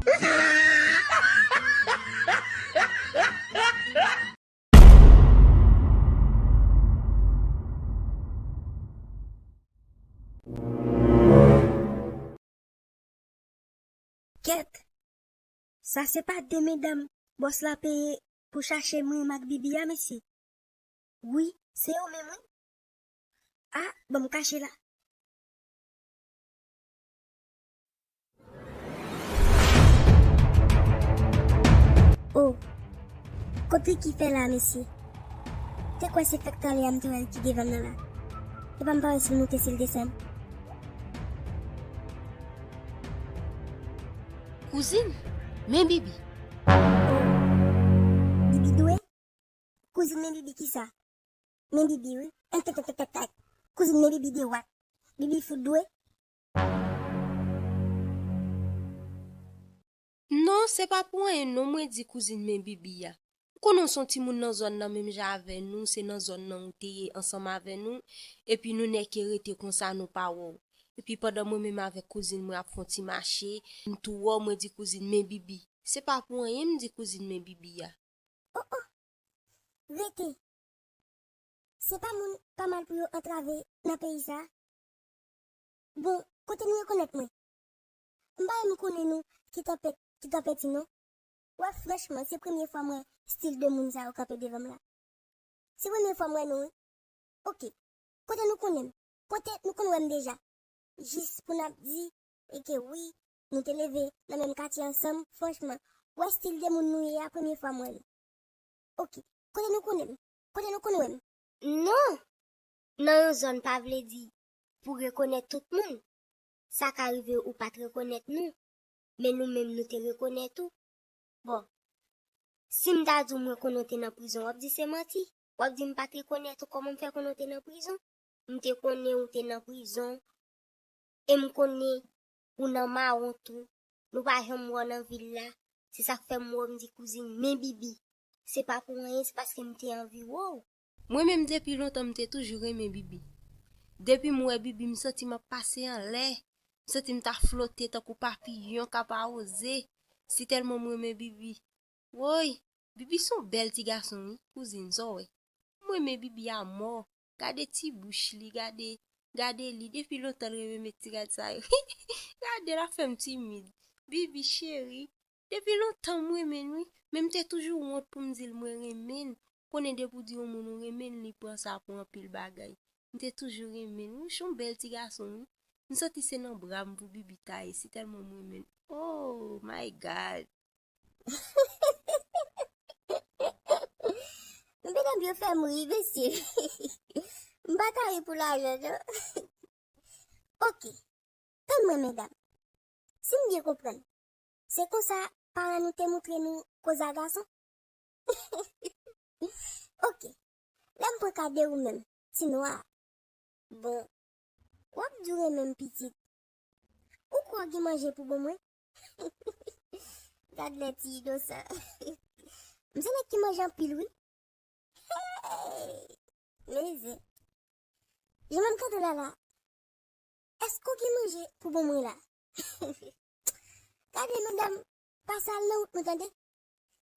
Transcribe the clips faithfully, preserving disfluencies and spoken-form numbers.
Kèt! Sa se pa de medam bòs la peye pou chache mwen ak Bibi a, mesye? Wi, se yo menm, wi. A, ban m kache la. O, kot li ki fè la, mesye? Te kwè se fèk talè a m te wè l ki devan m nan la. Epa m pa wè si l moute, si l desann. Kouzin, men Bibi. O, Bibi dwe? Kouzin, men Bibi kisa? Men Bibi, wi. Entètètètèt. Kouzin, men Bibi de wak. Bibi fout dwe. Non, se pa pou anyen non mwen di kouzin men Bibi a. Ou konnen w se yon timoun nan zòn nan menm jan avè nou, se nan zòn nan ou te ye ansanm avè nou, epi nou nèke rete konsa nou pa wè w. Epi pandan mwen menm avèk kouzin mwen ap fè yon ti mache, m tou wè w, mwen di kouzin men Bibi. Se pa pou anyen m di kouzin men Bibi a. O, o! Rete! Se pa moun pa mal pou yo antrave nan peyi sa a. Bon, kote nou rekonèt mwen? M pa menm konnen nou ki tanpèt, ki tanpèt non. Wè, franchman, se premye fwa m wè stil de moun sa yo kanpe devan m la. Se premye fwa m wè nou, wi. Oke. Kote nou konnen m? Kote nou konn wè m deja? Jis pou n ap di, e ke wi, nou te leve nan menm katye ansanm, franchman, wè stil de moun nou ye a, premye fwa m wè nou. Oke. Kote nou konnen m? Kote nou konn wè m? Non! Nan yon zòn pa vle di pou rekonèt tout moun. Sa ka rive ou pa t rekonèt nou, men nou menm nou te rekonèt ou. Bon, si m ta di w mwen konnen w te nan prizon, w ap di se manti. W ap di m pa t rekonèt ou, kòman m fè konnen w te nan prizon? M te konnen ou te nan prizon, e m konnen ou nan mawon tou. Nou pa janm wè w nan vil la. Se sa k fè m wè w, m di kouzin men Bibi. Se pa pou anyen, se paske m te anvi wè w. Mwen menm depi lontan m te toujou renmen Bibi. Depi m wè Bibi, m santi m ap pase anlè. M santi m ta flote tankou papiyon k ap awoze. Si tèlman m renmen Bibi. Woy, Bibi se yon bèl ti gason wi, kouzin, sa w wè. M renmen Bibi amò. Gade ti bouch li, gade, gade li, depi lontan l renmen met ti rad sa yo. Gade l ap fè m timid. Bibi cheri, depi lontan m renmen l wi, men m te toujou wont pou m di l mwen renmen l. Konnen depi w di yon moun ou renmen l, li pran sa pou anpil bagay. M te toujou renmen l wi, se yon bèl ti gason wi. M santi se nan bra m pou Bibi ta ye, si tèlman m renmen l. Oh my God! Medam yo fè m ri, mesye. M pa ka ri pou lajan, non. Oke. Tann mwen, medam. Si m byen konprann, se konsa paran nou te moutre nou koze a gason? Oke. Lè m pran ka de ou menm, ti nwa. Bon, w ap di w renmen m pitit. Ou kwè w gen manje pou ban mwen? Gad lè ti inosan. M se nèg ki manje anpil, wi. Hey! Men zen. Jan m kanpe la la, èske w gen manje pou ban mwen la? Gade, medam, pase al nan wout nou, tande.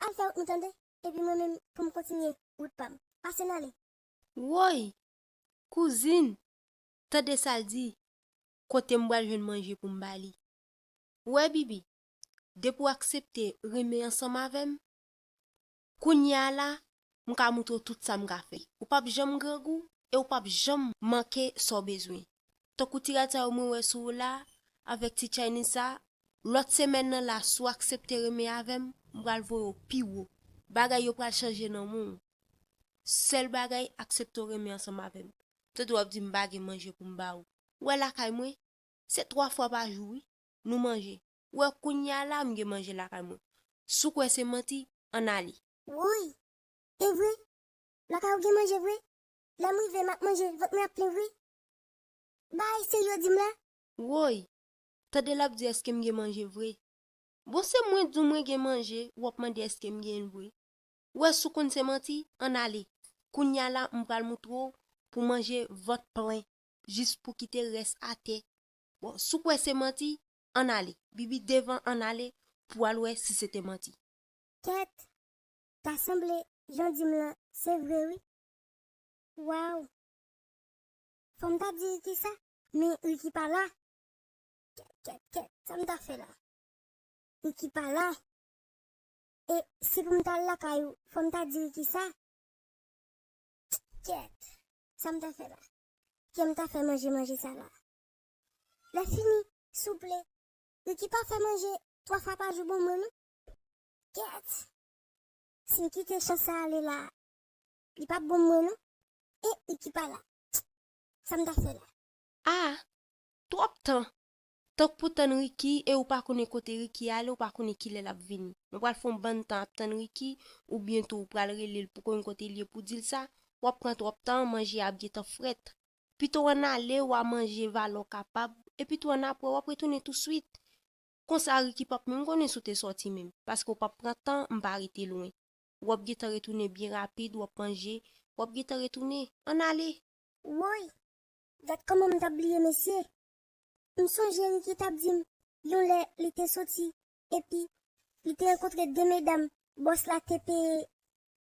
Al fè wout nou, tande. Epi mwen menm, pou m kontinye wout pa m. Pase n ale. Woy! Kouzin! Tande sa l di. Kote m pral jwenn manje pou m ba li? Ou wè, Bibi, depi w aksepte renmen ansanm avè m, kounye a la, m ka moutre w tout sa m ka fè. Ou p ap janm grangou e ou p ap janm manke sa w bezwen. Tankou ti rad sa yo mwen wè sou ou la, avèk ti Chinese sa, lòt semèn nan la, si w aksepte renmen avè m, m pral voye w pi wo. Bagay yo pral chanje nan men w. Sèl bagay, aksepte w renmen ansanm avè m. Tande w ap di m pa gen manje pou m ba ou. Ou wè lakay mwen, se twa fwa pa jou, wi, nou manje. Ou wè kounye a la, m gen manje lakay mwen. Si w kwè se manti, ann ale. Woy! E vre? Lakay ou gen manje vre? Lè m rive, m ap manje, vant mwen ap plen vre? Bagay serye w di m la? Woy! Tande l ap di èske m gen manje vre. Bon, se mwen di w mwen gen manje, w ap mande èske m genyen l vre. Ou wè, si w konn se manti, ann ale. Kounye a la, m pral moutre w pou manje vant plen, jis pou kite rès atè. Bon, si w kwè se manti, ann ale. Bibi devan, ann ale. pou w al wè si se te manti. Kèt, ta sanble jan w di m lan, se vre wi. Waw! Fò m ta di Ricky sa, men Ricky pa la. Kèt, kèt, kèt, sa m ta fè la? Ricky pa la. E si pou m ta al lakay ou, fò m ta di Ricky sa? Kèt, sa m ta fè la? Kè m ta fè manje manje sa la? Lè fini, souple, Ricky pa fè manje twa fwa pa jou bon mwen non. Kèt! Si m kite chans sa ale la, li p ap bon mwen non. E Ricky pa la. Sa m ta fè la? A! Twòp tan! Tank pou tann Ricky e ou pa konnen kote Ricky ale, ou pa konnen kilè l ap vini. Nou pral fè yon bann tan ap tann Ricky, oubyen tou ou pral rele l pou konn kote l ye pou di l sa, w ap pran twòp tan, manje a ap gentan frèt. Pito w ann ale, w a manje valè w kapab, epi tou annapre w ap retounen touswit. Konsa Ricky p ap menm konnen si w te sòti menm, paske w p ap pran tan, m pa rete lwen. W ap gentan retounen byen rapid, w ap manje, w ap gentan retounen. Ann ale! Woy! Gad kòman m t ap bliye mesye! M sonje Ricky t ap di m yon lè li te soti, epi li te rankontre de medam bòs la te peye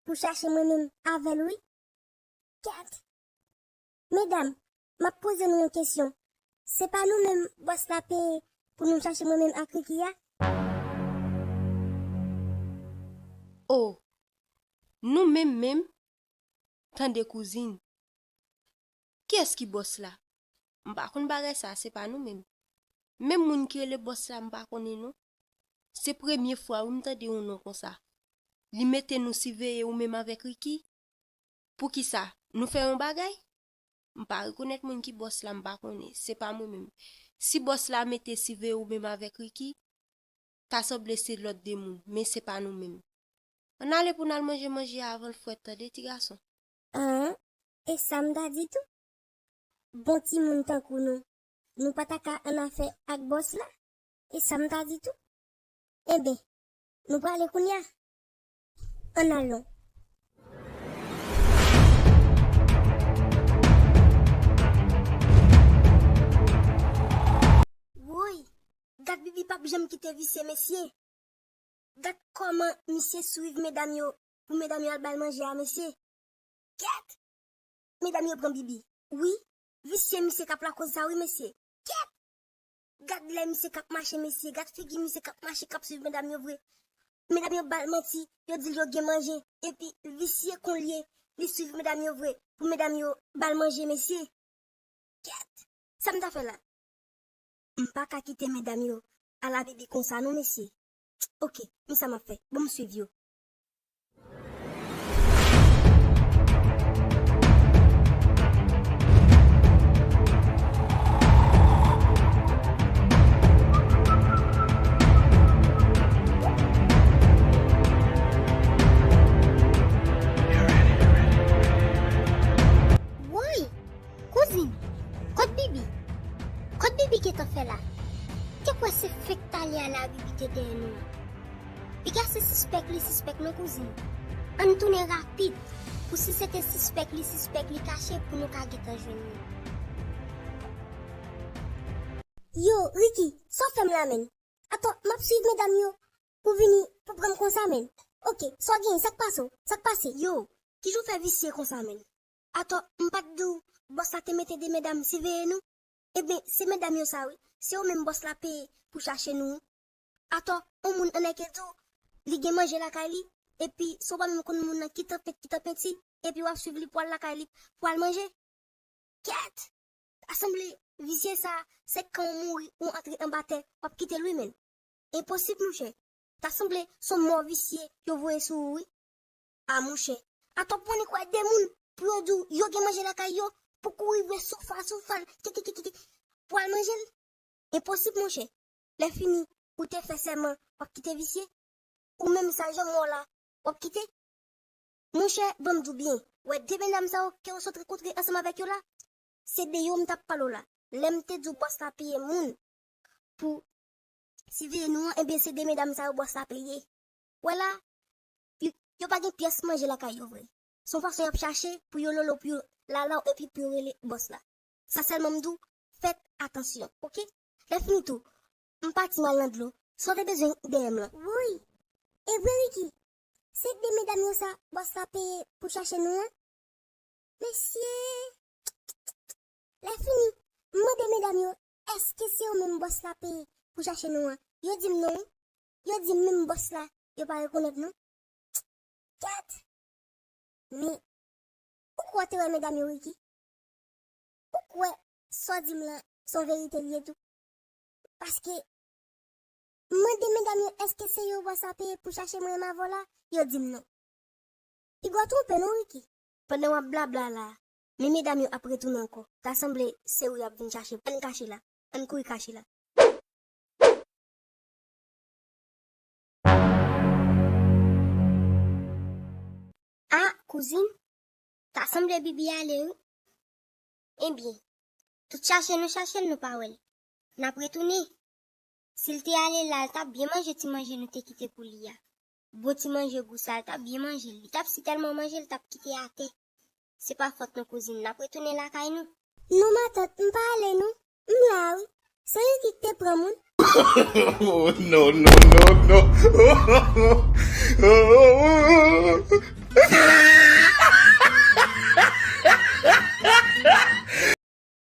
pou chache mwen menm avè l wi. Kèt! Medam, m ap poze nou yon kesyon. Se pa nou menm bòs la peye pou nou chache mwen menm ak Ricky a? O, nou menm menm? Tande kouzin. Kiyès ki bòs la? M pa konn bagay sa, se pa nou menm. Menm moun ki rele bòs la, m pa konnen non. Se premye fwa wi m tande yon non konsa. Li mete nou siveye ou menm avèk Ricky? Poukisa? Nou fè yon bagay? M pa rekonèt moun ki bòs la, m pa konnen. Se pa mwen menm. Si bòs la mete siveye ou menm avèk Ricky, ta sanble se lòt de moun, men se pa nou menm. Ann ale pou n al manje manje a avan l frèt, tande, ti gason. An, e sa m ta di tou? Bon timoun tankou nou, nou pa ta ka annafè ak bòs la? E sa m ta di tou? Enben, nou prale kounye a? Ann al non. Woy! Gad Bibi p ap janm kite visye, mesye. Gad kòman misye swiv medam yo pou medam yo al ba l manje a, mesye. Kèt! Medam yo pran Bibi. Wi, visye misye k ap lakoz sa wi, mesye. Kèt! Gad lè misye k ap mache, mesye. Gad figi misye k ap mache, k ap swiv medam yo vre. Medam yo ba l manti, yo di l yo gen manje. Epi visye kon l ye, li swiv medam yo vre pou medam yo ba l manje, mesye. Kèt! Sa m ta fè la? M pa ka kite medam yo al a Bibi konsa non, mesye. Oke, men sa m ap fè. Bon, m swiv yo. Woy! Kouzin, kot Bibi? Kot Bibi gentan fè la? Te kwè se fenk talè a la Bibi te dèyè nou an. Piga se sispèk li sispèk non, kouzin. Ann tounen rapid, pou si se te sispèk li sispèk li kache pou nou ka gentan jwenn li. Yo, Ricky, sa w fè m la menm? Atò, m ap swiv medam yo pou vini pou pran m konsa menm. Oke, sa w genyen, sa k pase w? Sa k pase? Yo, kijan w fè visye konsa menm? Atò, m pa t di w bòs la te mete de medam siveye nou? Ebyen, se medam yo sa wi. Se yo menm bòs la peye pou chache nou wi. Atò, yon moun annèke di w li gen manje lakay li, epi si w pa menm konn moun nan ki tanpent, ki tanpenti, epi w ap swiv li pou al lakay li, pou al manje. Kèt! Ta sanble visye sa, se kan w mouri ou antre anba tè, w ap kite l wi menn. Enposib, monchè. Ta sanble se yon mò visye yo voye sou ou, wi. A, monchè. Atò, pou annik wè de moun, pou yo di w yo gen manje lakay yo, pou kouri vre soufal, soufal, kikikikiki, pou al manje l. Enposib, monchè. Lè fini, ou te fè sèman, w ap kite visye? Ou menm sa, jan mò la, w ap kite? Monchè, ban m di w byen, wè de medam sa yo ke w sot rankontre ansanm avèk yo la, se de yo m t ap pale w la. Lè m te di w bòs la peye moun pou siveye nou an, ebyen, se de medam sa yo bòs la peye. Wè la, yo, yo pa gen pyès manje lakay yo vre. Se yon fason y ap chache pou yo lolo, pou yo lala w epi pou yo rele bòs la. Sa sèlman m di w, fèt atansyon, oke? Lè fini tou, m pati m al nan dlo, Sa w te bezwen dèyè m lan? Woy! E vre, Ricky. Se de medam yo sa bòs la peye pou chache nou an? Mesye! Lè fini, m mande medam yo, èske se yo menm bòs la peye pou chache nou an? Yo di m non wi. Yo di m menm bòs la, yo pa rekonèt nou. Kèt! Men, ou kwè w te wè medam yo, Ricky? Ou kwè sa w di m lan se yon verite li ye tou? Paske, m mande medam yo èske se yo bòs la peye pou chache mwen m avè w la, yo di m non. Piga w twonpe non, Ricky. Pandan w ap blabla la, men medam yo ap retounen ankò. Ta sanble se ou y ap vin chache. Ann kache la. Ann kouri kache la. A, kouzin, ta sanble Bibi ale wi. Ebyen, tout chache nou chache l, nou pa wè l. N ap retounen. Si l te ale la, l t ap byen manje ti manje nou te kite pou li a. Bon ti manje gou sa, l t ap byen manje l. Li t ap si tèlman manje, l t ap kite atè. Se pa fòt nou, kouzin. N ap retounen lakay nou. Non, matant, m pa ale non. M la wi. Se Ricky k te pran moun. Oh, no, no, no, no.